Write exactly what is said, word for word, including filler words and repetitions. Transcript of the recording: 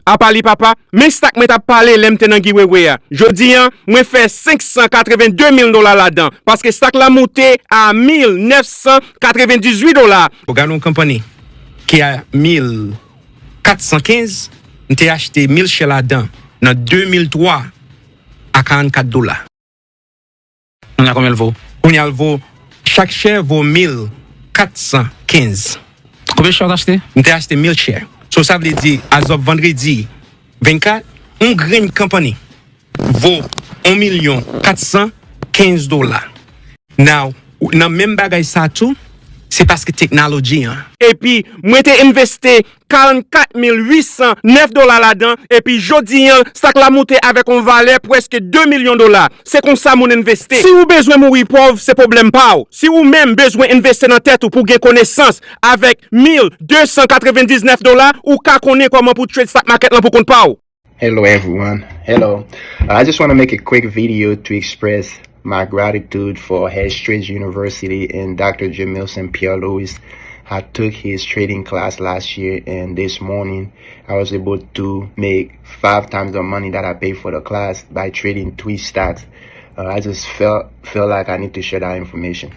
Apa li papa, men stock mwen t ap pale lè m te nan Guy Wewe a. Jodi a, mwen fè senk san katreven de mil dola ladan, paske stock la moute a mil nèf san katreven dizuit dola. Ou gade yon konpani ki a mil kat san kenz, m te achte mil share ladan nan de mil twa a karannkat dola. Kounye a konbyen l vo? Kounye a l vo, chak share vo mil kat san kenz. Konbyen share w t achte? M te achte mil share. So sa vle di, as of vandredi vennkat, yon grenn konpani vo yon milyon kat san kenz dola. Now, nan menm bagay sa tou, se paske teknoloji an. Epi, mwen te envesti karannkat mil uit san nèf dola ladan, epi jodi a, stock la moute avèk yon valè prèske de milyon dola. Se konsa moun envesti. Si ou bezwen mouri pòv, se pwoblèm pa w. Si ou menm bezwen envesti nan tèt ou pou gen konesans avèk mil de san katrevendiznèf dola, ou ka konnen kòman pou trade stock market lan pou kont pa w. Hello, everyone. Hello. Uh, I just want to make a quick video to express my gratitude for Heritage University and Doctor Jamil Saint Pierre Louis. I took his trading class last year, and this morning I was able to make five times the money that I paid for the class by trading three stocks. Uh, I just felt felt like I need to share that information.